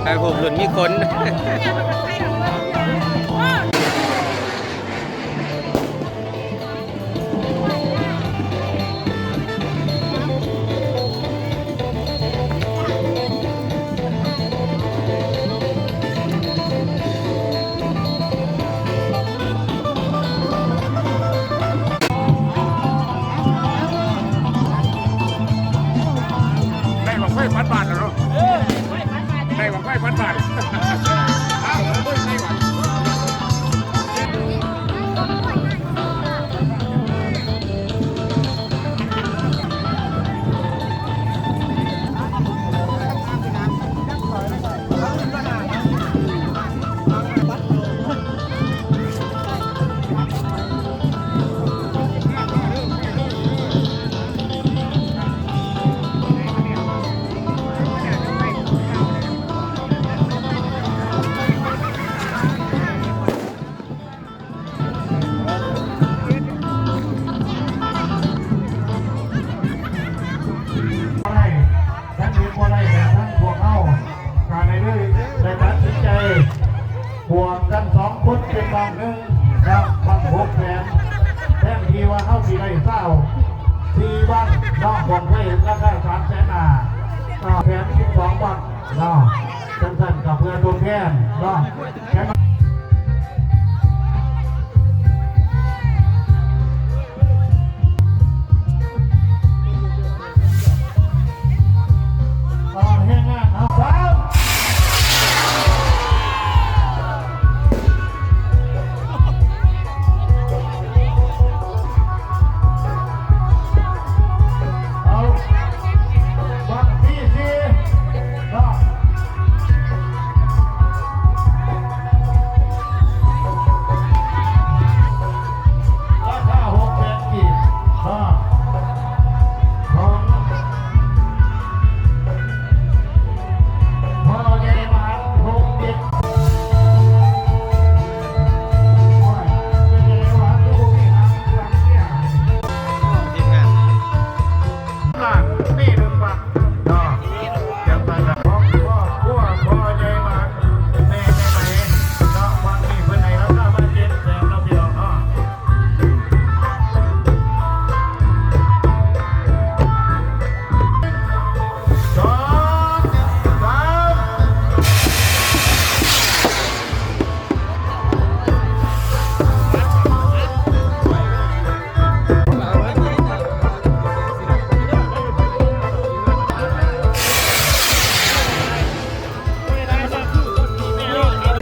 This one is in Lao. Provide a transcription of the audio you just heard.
ຖ່າຍຮູບລຸ້ນມີຄົນ. ໄດ້ບັ້ງໄຟພັນບາດແລ້ວເນາະ ໄດ້ບັ້ງໄຟພັນບາດ ອ້າວ ເບິ່ງໃສ່ບາດ. ບໍ່ໄດ້ ຄັນເຮັດບໍ່ໄດ້ແບບທາງພວກເຮົາ ກະໄດ້ເລີຍ ໄດ້ຕັດສິນໃຈ ບວກກັນສອງຄົນເປັນບັ້ງໜຶ່ງເນາະ ບັ້ງຫົກແສນ ແທນທີ່ວ່າເຮົາຊິໄດ້ຊາວສີ່ບັ້ງເນາະ ບັ້ງໄຟລາຄາສາມແສນຫ້າເນາະ ແສນສິບສອງບັ້ງເນາະ ຈັ່ງຊັ້ນກະເພື່ອທົດແທນເນາະ.